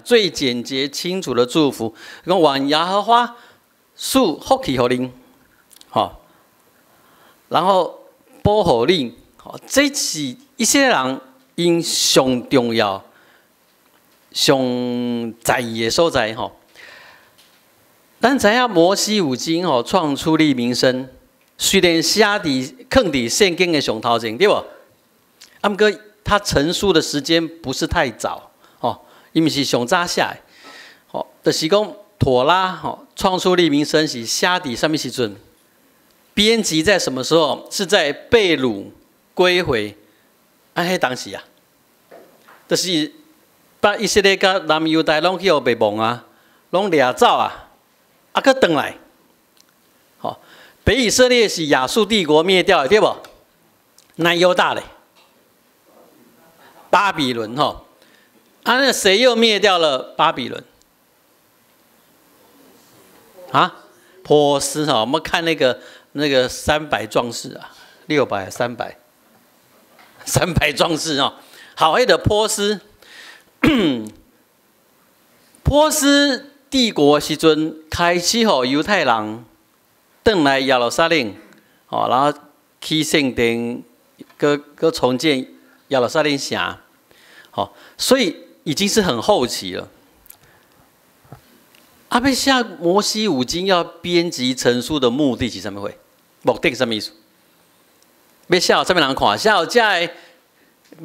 最簡潔清楚的祝福，講願耶和華賜福氣予恁，吼，然後保護恁，吼，這是以色列人𪜶上重要、上在意的所在，吼。咱知影摩西五經吼創出利民申，雖然寫佇囥佇聖經的上頭前，對無？啊，毋過他成書的時間不是太早，吼，伊毋是上早寫的，吼，就是講妥拉吼創出利民申是寫佇啥物時陣？編輯在什麼時候？是在被擄歸回，啊，彼當時啊，就是北以色列佮南猶大攏去予滅亡啊，攏掠走啊，啊，閣轉來，吼，北以色列是亞述帝國滅掉的，對無？南猶大咧，巴比倫吼，啊，那誰又滅掉了巴比倫？啊，波斯哈，我們看那個三百壯士啊，600三百，三百壯士哦，好，彼個波斯，波斯帝國時陣開始，予猶太人轉來耶路撒冷，哦，然後起聖殿，閣閣重建耶路撒冷城，好，所以已經是很後期了。啊，欲寫摩西五經要編輯成書的目的是啥物貨？目的是啥物意思？欲寫予啥物人看？寫予遮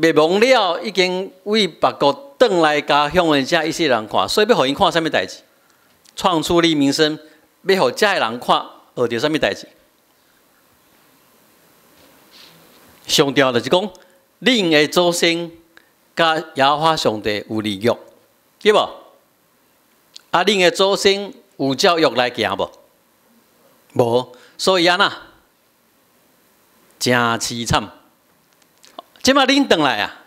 个滅亡了，已經為別國轉來家鄉的遮以色列人看，所以欲予𪜶看啥物代誌？創出利民申，欲予遮个人看，學著啥物代誌？上重要就是講，恁的祖先佮耶和華上帝有立約，對無？啊，恁的祖先有照約來行無？無，所以按怎？真凄慘。這擺恁轉來啊，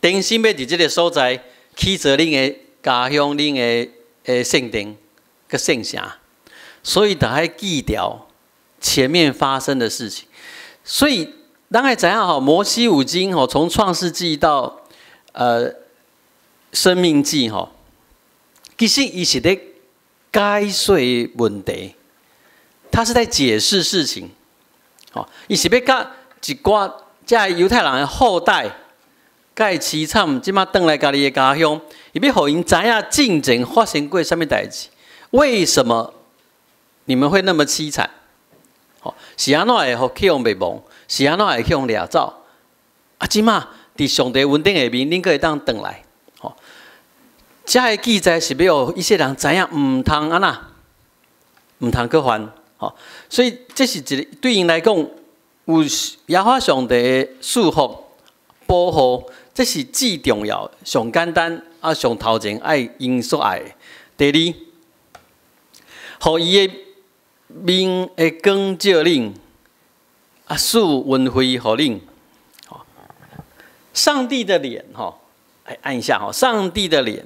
重新欲佇這个所在起造恁的家鄉、恁的聖殿、佮聖城，所以著愛記牢前面發生的事情。所以咱愛知影吼，摩西五經吼，從創世紀到申命記吼，其實伊是咧解說問題，他是在解釋事情。吼，伊是欲共一寡遮猶太人的後代，蓋凄慘，這擺轉來家己的家鄉，伊欲予𪜶知影進前發生過啥物代誌？為什麼你們會那麼凄慘？吼，是按怎會予去予滅亡？是按怎會去予掠走？啊，這擺佇上帝恩典下面，恁閣會當轉來。吼，遮个記載是欲予以色列人知影，毋通按怎，毋通閣犯。吼，所以這是一个對𪜶來講，有耶和華上帝的賜福保護，這是至重要、上簡單啊，上頭前愛𪜶所愛的。第二，予伊的面的光照恁，啊，賜恩惠予恁。上帝的臉，吼，來按一下吼，上帝的臉，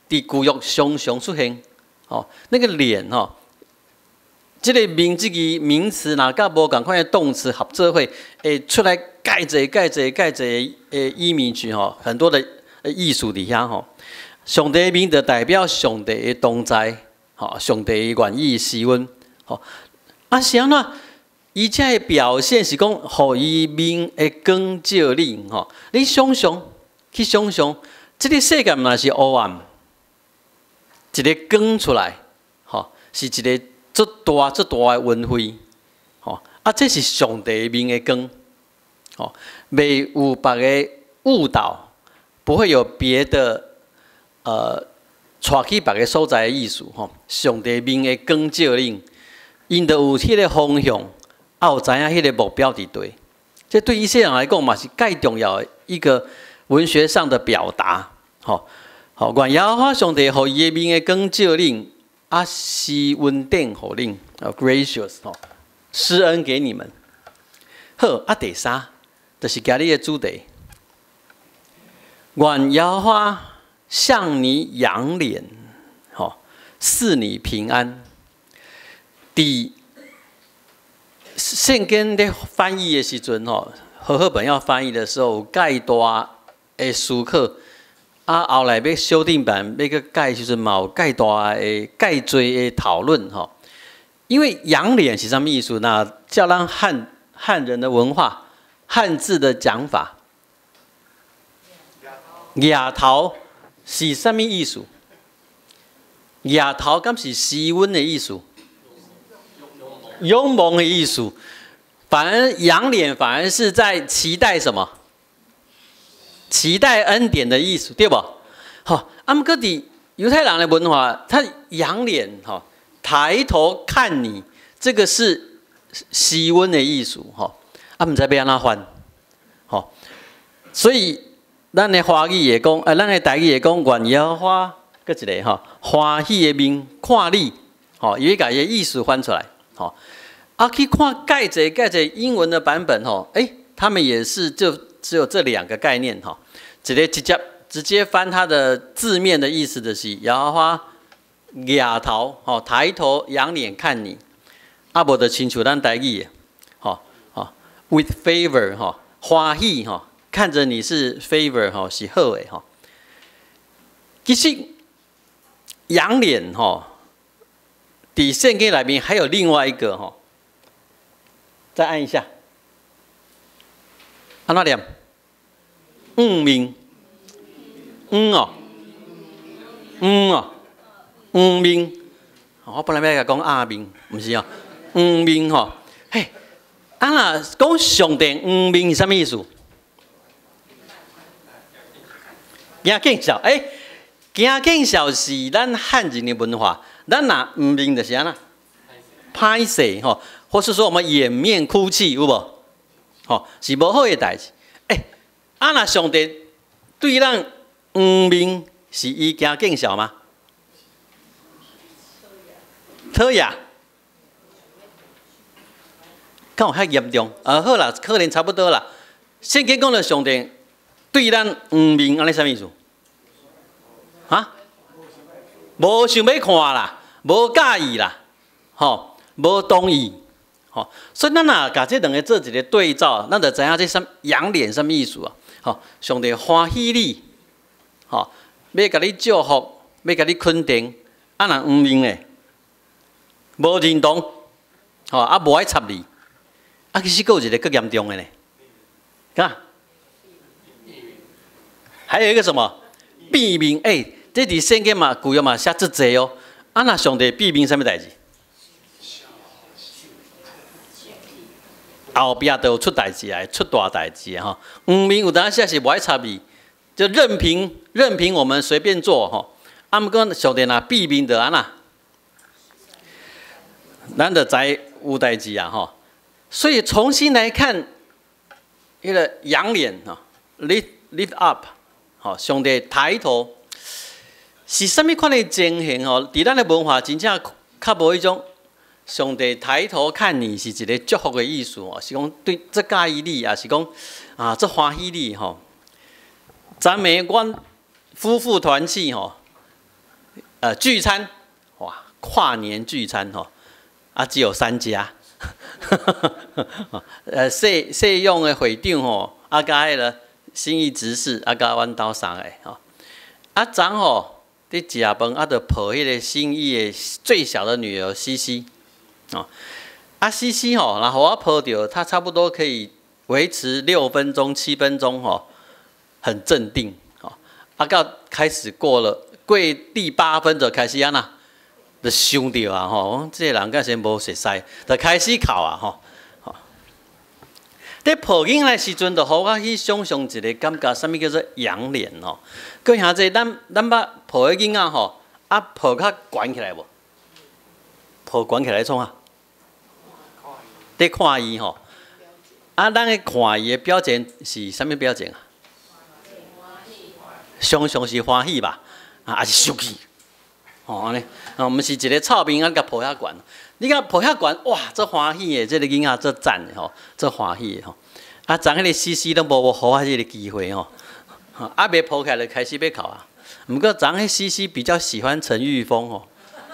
佇舊約常常出現，吼，那個臉，吼。這个名這個名詞，若佮無仝款的動詞合做伙，會出來蓋濟蓋濟蓋濟的意面去吼，很多的意思佇遐吼。上帝的面就代表上帝的同在，吼，上帝願意施恩，吼。啊，是按怎？伊遮的表現是講，予伊面的光照恁，吼。你想象，去想象，這个世界若是烏暗，一个光出來，吼，是一个足大足大的恩惠，吼！啊，這是上帝面的光，吼，袂有別个誤導，不會有別的帶去別个所在的意思，吼。上帝面的光照恁，𪜶就有彼个方向，啊，有知影彼个目標佇佗。這對以色列人來講嘛是蓋重要的一個文學上的表達，吼。好，願耶和華上帝予伊的面的光照恁。啊，施恩典予恁，啊，gracious 吼，施恩給你們。好，啊，第三，就是今日的主題。願耶和華向你仰臉，吼，賜你平安。佇聖經咧翻譯的時陣，吼，和合本要翻譯的時候，有蓋大的思考。啊，後來欲修訂版欲閣改時陣嘛有蓋大的蓋濟的討論吼。因為仰臉是啥物意思？那照咱漢人的文化、漢字的講法，額頭是啥物意思？額頭敢是施恩的意思？勇猛的意思。反而仰臉，反而是在期待什麼？期待恩典的意思，對無？吼，啊，毋過佇猶太人的文化，他仰臉，吼，抬頭看你，這個是施恩的意思，吼。啊，毋知欲按怎翻，吼。所以咱的華語會講，咱的台語會講，願耶和華，閣一個吼，歡喜的面看你，吼，伊欲共伊的意思翻出來，吼。啊，去看蓋濟蓋濟英文的版本，吼，欸，他們也是就只有這兩個概念，吼，一個直接翻它的字面的意思的是耶和華額頭，吼，抬頭仰臉看你，啊，無就親像咱台語的，吼，吼，with favor，吼，歡喜，吼，看着你是 favor，吼，是好的，吼。其實仰臉，吼，佇聖經內面還有另外一個，吼。再按一下，按怎念？仰面，仰哦，仰哦，仰面。我本來欲共講鴨面，毋是哦，仰面吼。嘿，啊若講上帝仰面是啥物意思？驚見笑，欸，驚見笑是咱漢人的文化，咱若仰面就是按怎？歹勢吼。或是說我們掩面哭泣，有無？吼，是無好的代誌。欸，啊，若上帝對咱仰面，是伊驚見笑嗎？討厭，敢有遐嚴重？啊，好啦，可能差不多啦。聖經講的上帝對咱仰面，按呢啥物意思？啊？無想欲看啦，無佮意啦，吼，無同意。吼，所以咱若共這兩个做一个對照，咱就知影這啥仰臉啥物意思啊？吼，上帝歡喜你，吼，欲共你祝福，欲共你肯定，啊，若仰面咧，無認同，吼，啊，無愛插你，啊，其實閣有一个閣嚴重的呢，看，還有一個什麼？變面，欸，這佇聖經嘛，舊約嘛寫足濟哦。啊，若上帝變面啥物代誌？後壁就有出代誌來，出大代誌吼。仰面有當時是無愛插你，就任憑我們隨便做吼。啊，毋過上帝若變面就按怎？咱就知有代誌啊吼。所以重新來看，彼个仰臉吼，lift up，吼，上帝抬頭是啥物款的情形吼？佇咱的文化真正較無彼種。上帝抬頭看你是一个祝福的意思哦，是講對足佮意你，也是講啊足歡喜你吼。昨暝阮夫婦團聚吼，聚餐哇，跨年聚餐吼，啊只有三家，謝謝用的會長吼，啊佮彼个新義執事，啊佮阮兜三个吼，啊昨吼佇食飯啊，就抱彼个新義的最小的女兒西西。哦，啊，西西吼，然後我抱著，他差不多可以維持6分鐘、7分鐘吼，很鎮定，吼，啊，到開始過了過第八分就開始按怎，就傷著啊，吼，我講這个人敢是無熟似，就開始哭啊，吼，吼。佇抱囡仔時陣，就予我去想象一個感覺，啥物叫做仰臉吼？閣兄弟，咱捌抱彼囡仔吼，啊抱較懸起來無？抱懸起來創啥？佇看伊吼，啊，咱咧看伊的表情是啥物表情啊？常常是歡喜吧？啊，抑是生氣？吼，按呢，啊，毋是一个臭面啊，共抱遐懸。你共抱遐懸，哇，足歡喜的，這个囡仔足讚的吼，足歡喜的吼。啊，昨彼个西西攏無予我這个機會吼，啊，未抱起來就開始欲哭啊。毋過昨彼西西比較喜歡陳玉峰吼，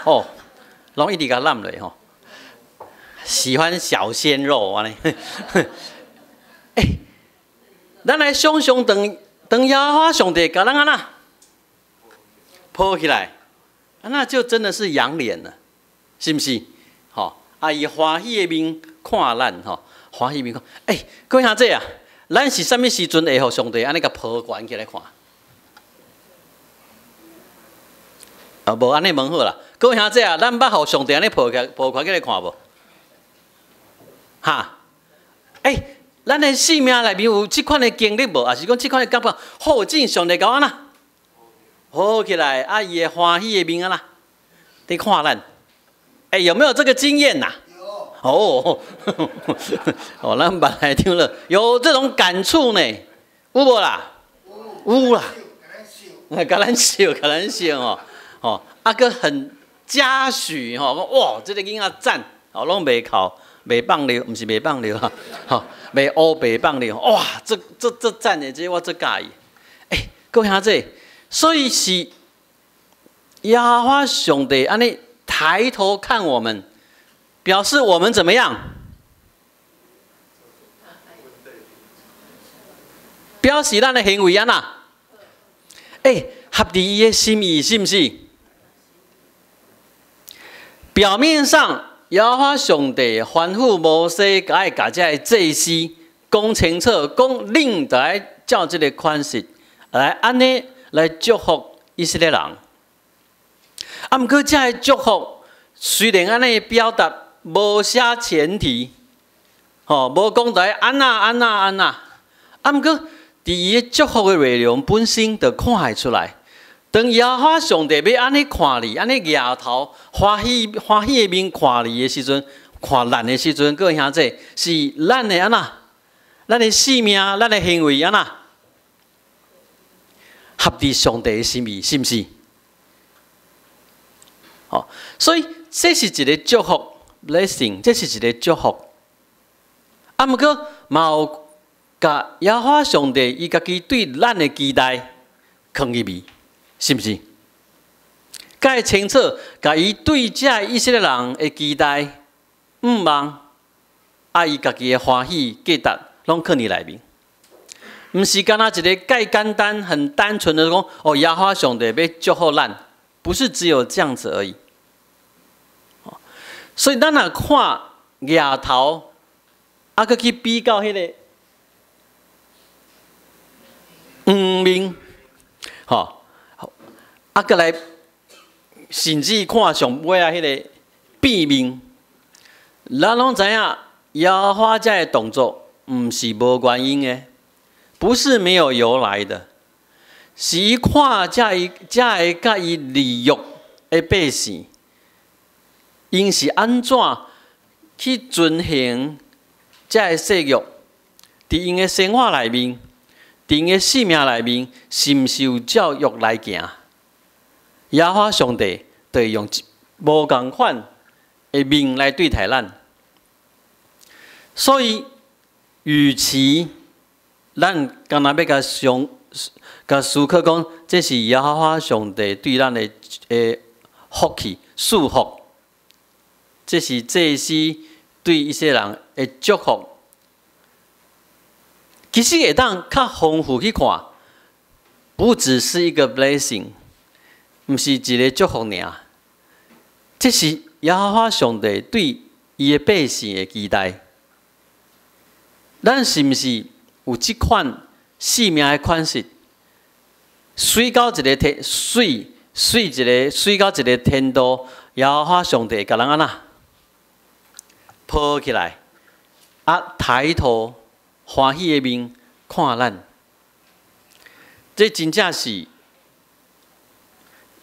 哦，攏一直共攬落吼。喜歡小鮮肉按呢，欸，咱來想象當當耶和華上帝共咱按怎？抱起來，那就真的是仰臉了，是毋是？吼，啊，伊歡喜的面看咱，吼，歡喜面看。欸，各位兄弟啊，咱是啥物時陣會予上帝按呢共抱懸起來看？啊，無按呢問好啦。各位兄弟啊，咱捌予上帝按呢抱起來、抱懸起來看無？哈？欸，咱的生命內面有這款的經歷無？抑是講這款的感覺？好，真上帝共我按呢抱起來，啊，伊會歡喜的面按呢，佇看咱。欸，有沒有這個經驗吶？有。哦，哦，咱捌來聽了，有這種感觸呢，有無啦？有啦。共咱笑，共咱笑吼，吼，啊，閣很嘉許吼，講哇，這個囡仔讚，哦，攏袂哭，袂放尿，毋是袂放尿哈，吼，袂烏白放尿，哇，這這這讚的，這我足佮意。欸，各位兄弟，所以是耶和華上帝按呢抬頭看我們，表示我們怎麼樣？表示咱的行為按怎？欸，合佇伊的心意，是毋是？表面上，耶和華上帝吩咐摩西，愛共這个祭司講清楚，講恁著愛照這个款式來按呢來祝福以色列人。啊，毋過這个祝福雖然按呢表達，無寫前提，吼，無講著愛按怎按怎按怎。啊，毋過佇伊的祝福的內容本身就看會出來。當耶和華上帝欲按呢看你，按呢額頭歡喜歡喜的面看你的時陣，看咱的時陣，各位兄弟，是咱的按怎？咱的生命，咱的行為按怎？合佇上帝的心意，是毋是？吼，所以這是一個祝福，blessing，這是一個祝福。啊，毋過嘛有共耶和華上帝伊家己對咱的期待囥入去，是毋是？較會清楚，共伊對這以色列人的期待、向望，啊，伊家己的歡喜、價值，攏囥佇內面。毋是干焦一个蓋簡單、很單純的講，哦，耶和華上帝欲祝福咱，不是只有這樣子而已。所以咱若看額頭，啊，閣去比較彼个黃面，吼，啊，閣來甚至看上尾仔彼个變面，咱攏知影耶和華這个動作毋是無原因的，不是沒有由來的，是伊看這伊這个佮伊立約的百姓，𪜶是按怎去遵行這个誓約？佇𪜶的生活內面，佇𪜶的生命內面，是毋是有照約來行？耶和華上帝就會用無仝款的面來對待咱。所以，與其咱干焦欲共上共思考講，這是耶和華上帝對咱的的福氣賜福，這是祭司對以色列人的祝福。其實會當較豐富去看，不只是一個 blessing，毋是一个祝福爾。這是耶和華上帝對伊的百姓的期待。咱是毋是有這款生命的款式？媠到一个天，媠媠一个媠到一个程度，耶和華上帝共咱按怎抱起來，啊，抬頭歡喜的面看咱，這真正是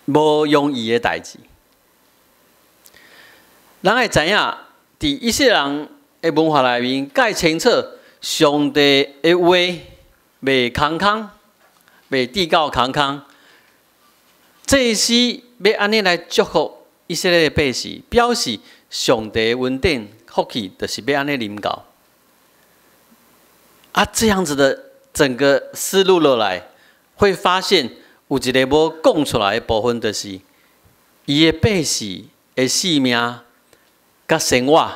無容易的代誌。咱愛知影，佇以色列人的文化內面，蓋清楚上帝的話袂空空，袂跌到空空。祭司欲按呢來祝福以色列的百姓，表示上帝的恩典福氣，就是欲按呢臨到。啊，這樣子的整個思路落來，會發現有一個無講出來的部分，就是伊的百姓的生命佮生活，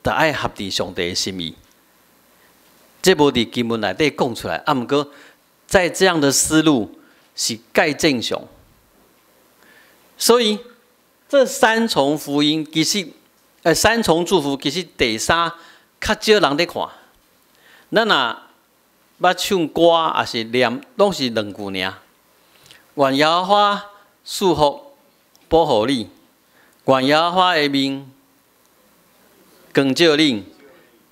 著愛合佇上帝的心意。這無佇經文內底講出來，啊，毋過在這樣的思路是蓋正常。所以這三重福音其實，三重祝福其實第三較少人咧看。咱若捌唱歌抑是念，攏是兩句爾。願耶和華賜福保護你，願耶和華的面光照你，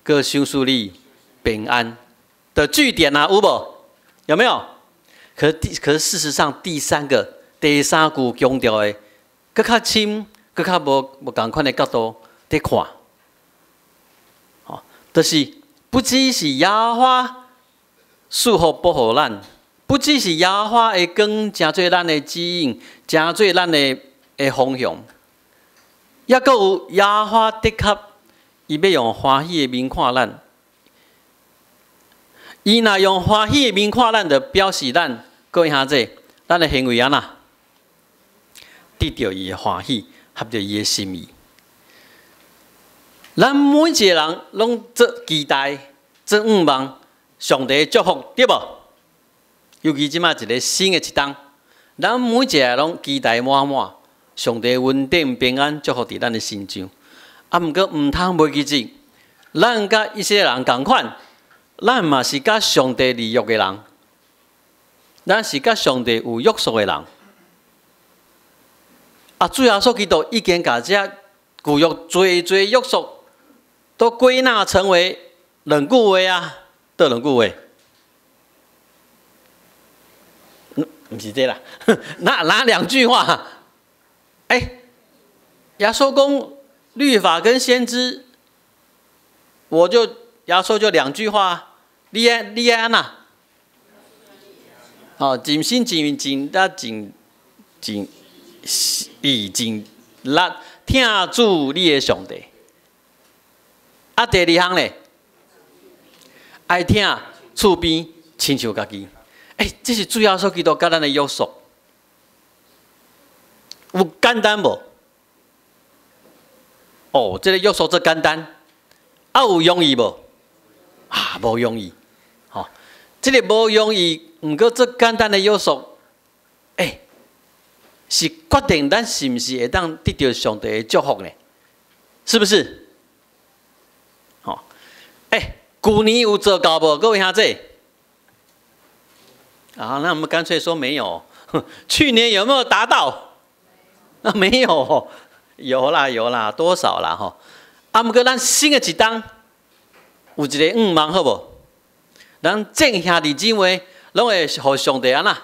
閣賞賜你平安的句點啊，有無？有沒有？可是事實上，第三個第三句強調的，閣較深，閣較無仝款的角度佇看，吼，就是不只是耶和華賜福保護咱，不只是耶和華的光成做咱的指引，成做咱的方向，抑閣有耶和華的確，伊欲用歡喜的面看咱。伊若用歡喜的面看咱，就表示咱各位兄弟，咱的行為按怎得著伊的歡喜，合著伊的心意。咱每一个人攏足期待、足向望上帝的祝福，對無？尤其這馬一个新的一冬，咱每一个攏期待滿滿上帝恩典平安祝福佇咱的身上。啊，毋過毋通袂記得，咱佮以色列人仝款，咱嘛是佮上帝立約的人，咱是佮上帝有約束的人。啊，主耶穌基督已經共這舊約濟濟約束都歸納成為兩句話啊，佗兩句話？毋是這啦，哪兩句話？欸，耶穌講律法跟先知，我就耶穌就兩句話，你愛按怎？哦，盡心盡意盡力盡盡意盡力疼主你的上帝。啊，第二項咧，愛疼厝邊親像家己。欸，這是主耶穌基督佮咱的約束，有簡單無？哦，這个約束足簡單，啊有容易無？啊，無容易，吼，這个無容易，毋過足簡單的約束，欸，是決定咱是毋是會當得著上帝的祝福呢？是不是？吼，欸，舊年有做到無？各位兄弟？啊，那我們乾脆說沒有。去年有沒有達到？那沒有，有啦有啦，多少啦吼？啊，毋過咱新的一冬有一个願望好無？咱眾兄弟姊妹攏會予上帝按怎？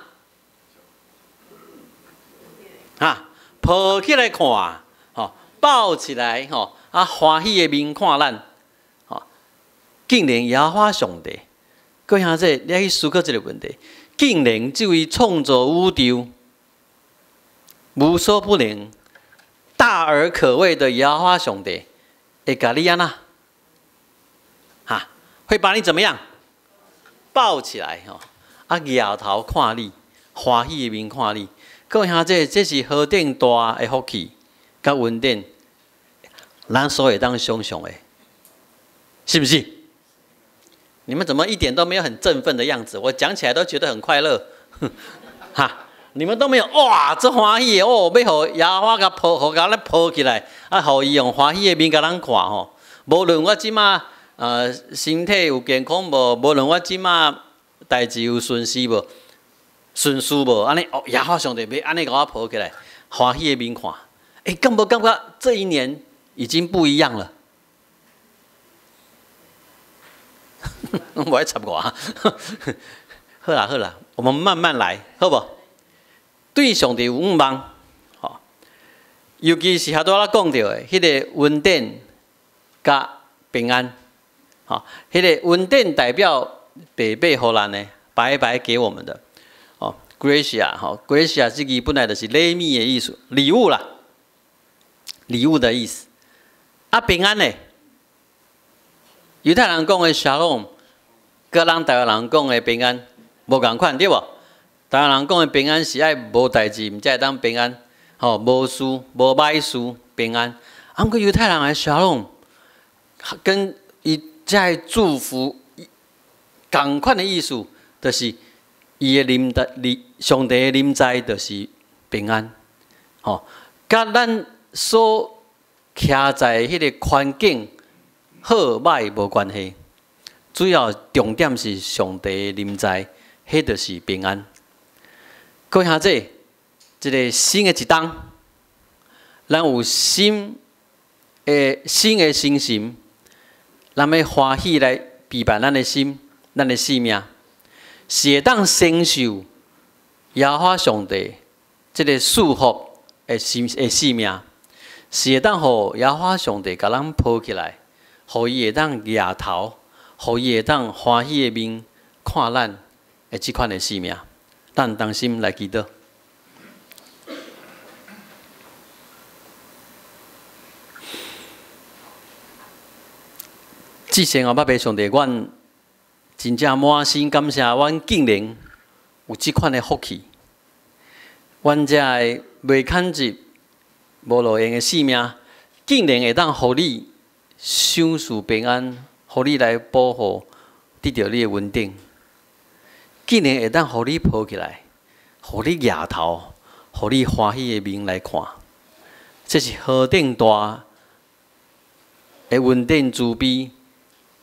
哈，抱起來看，吼，抱起來吼，啊，歡喜的面看咱，吼，竟然耶和華上帝，各位兄弟，你愛去思考這个問題。竟然這位創造宇宙、無所不能、大而可畏的耶和華上帝，會共你按怎？哈，會把你怎麼樣？抱起來吼，啊，額頭看你，歡喜的面看你。各位兄弟，這是何等大的福氣佮恩典，咱所會當想像的，是不是？你們怎麼一點都沒有很振奮的樣子？我講起來都覺得很快樂，哈！你們都沒有哇，這歡喜的哦，欲予耶和華共抱，予共咱抱起來，啊，予伊用歡喜的面共咱看吼。無論我這馬身體有健康無，無論我這馬代誌有順遂無，順遂無，按呢哦，耶和華上帝欲按呢共我抱起來，歡喜的面看，欸，感無感覺這一年已經不一樣了？無愛插我，好啦好啦，我們慢慢來，好無？對上帝有向望，吼，尤其是拄仔講著的，彼个恩典佮平安，吼，彼个恩典代表白白予咱的，白白給我們的，哦，gratia，吼，gratia 這字本來就是禮物的意思，禮物啦，禮物的意思。啊，平安呢？猶太人講的 shalom，佮咱台灣人講的平安無仝款，對無？台灣人講的平安是愛無代誌，毋才會當平安，吼，無事無歹事平安。啊，毋過猶太人的 shalom，跟伊這个祝福仝款的意思，就是伊的臨在，上帝的臨在，就是平安。吼，佮咱所徛在彼个環境好䆀無關係，主要重點是上帝臨在，彼就是平安。各位兄弟，這个新的一冬，咱有新的信心，咱欲歡喜來備辦咱的心、咱的生命，是會當承受耶和華上帝這个賜福的心的生命，是會當予耶和華上帝共咱抱起來，予伊會當額頭，予伊會當歡喜的面看咱的這款的生命。咱同心來祈禱。至聖阿爸上帝，阮真正滿心感謝，阮竟然有這款的福氣。阮遮的袂堪入、無路用的性命，竟然會當予你賞賜平安，予你來保護，得著你的恩典。竟然會當予你抱起來，予你額頭，予你歡喜的面來看，這是何等大的恩典慈悲，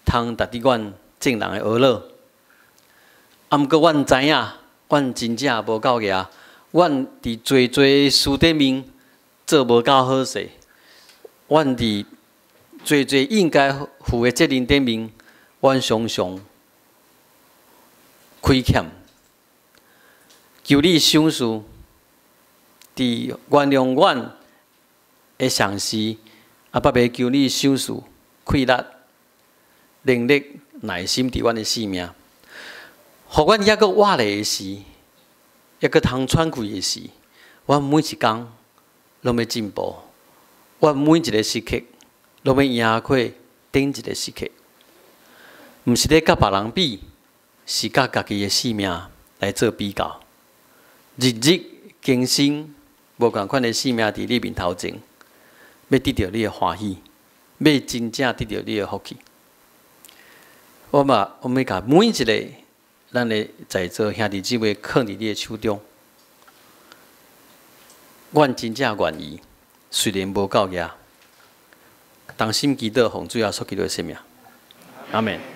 通值得阮眾人的呵咾。啊，毋過阮知影，阮真正無夠額，阮佇濟濟事頂面做無夠好勢，阮佇濟濟應該負的責任頂面，阮常常虧欠。求你賞賜，佇原諒阮的同時，阿爸爸求你賞賜氣力、能力、耐心佇阮的生命，予阮猶閣活咧的時，猶閣通喘氣的時，阮每一工攏欲進步，阮每一个時刻攏欲贏過頂一个時刻，毋是咧佮別人比，是佮家己的生命來做比較。日日更新無仝款的生命佇你面頭前，欲得著你的歡喜，欲真正得著你的福氣。我嘛，我欲共每一个咱的在座兄弟姊妹囥佇你的手中。阮真正願意，雖然無夠額，同心祈禱，奉主耶穌基督的聖名，阿門。